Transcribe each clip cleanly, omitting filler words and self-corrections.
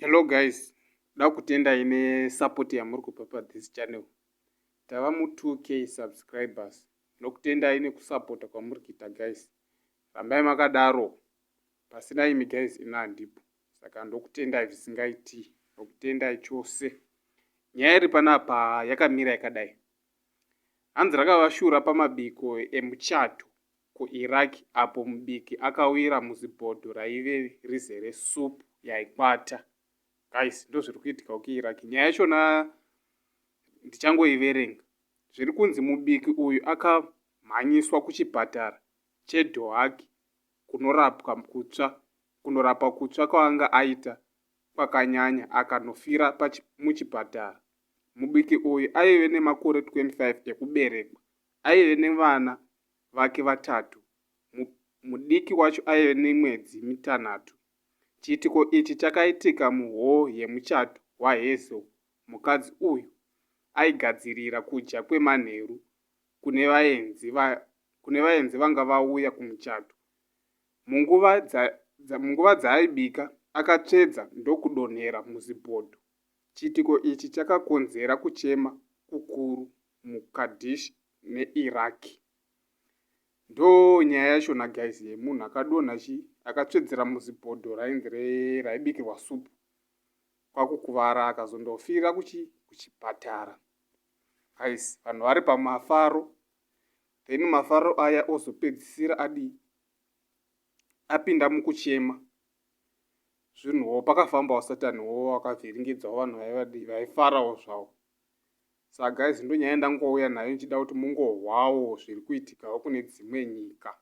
Hello guys, da kutendai nesupport yamuri kupa pathis channel. Tava mu 2K subscribers. Ndokutendai nekusapota kwamuri kuita guys. Rambai makadaro. Pasina imi guys ina handipo. Saka ndokutendai zvisingaiti. Ndokutendai chose. Nyaya iri panapa yakamira yakadai. Hanzi rakavashura pamabiko emuchato kuIraq apo mubiki akawira muzibhodho raive rizere soup yaikwata. Guys, ndozviri kuitika kuIraq. Nyaya yachona ndichangoiverenga. Zviri kunzi mubiki uyu akamhanyiswa kuchipatara cheDohak kunorapwa kutsva kunorapwa kutsva kwaanga aita kwakanyanya akanofira muchipatara. Mubiki uyu aive nemakore 25 ekuberekwa. Aive nevana vake vatatu, mudiki wacho aive nemwedzi mitanhatu. Chiitiko ichi chakaitika muhall yemuchato waHazel. Mukadzi uyu aigadzirira kudya kwemanheru kune vaenzi, va, kune vaenzi vanga vauya kumuchato. Munguva, dza, dza, munguva dzaaibika akatsvedza ndokudonhera muzibhodho. Chiitiko ichi chakakonzera kuchema kukuru muKardish neIraq. Ndo nyaya yachona guys yemunhu akadonha chi akatsvedzera muzibhodho rainzi raibikirwa supu kwakukuvara akazondofira kuchi kuchipatara. Guys vanhu vari pamafaro then mafaro aya ozopedzisira adii apinda mukuchema zvinhuwo pakafambawo sataniwo wakavhiringidzawo vanhu vaivadii vaifarawo zvavo. Saka guys ndonyaya yandangouya nayo ndichida kuti mungohwawo zviri kuitikawo kune dzimwe nyika.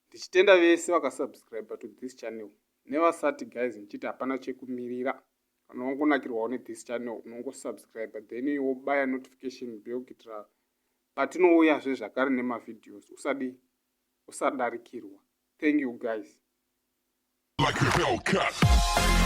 Ndichitenda vese vakasubscribe to this channel nevasati guys ndichiti hapana chekumirira. Kana wangonakirwawo nethis channel unongosubscribe then wobaya notification bell kuitira patinouyazve zvakare nemavideos usadi usadarikirwa. Thank you guys. Like a Hellcat.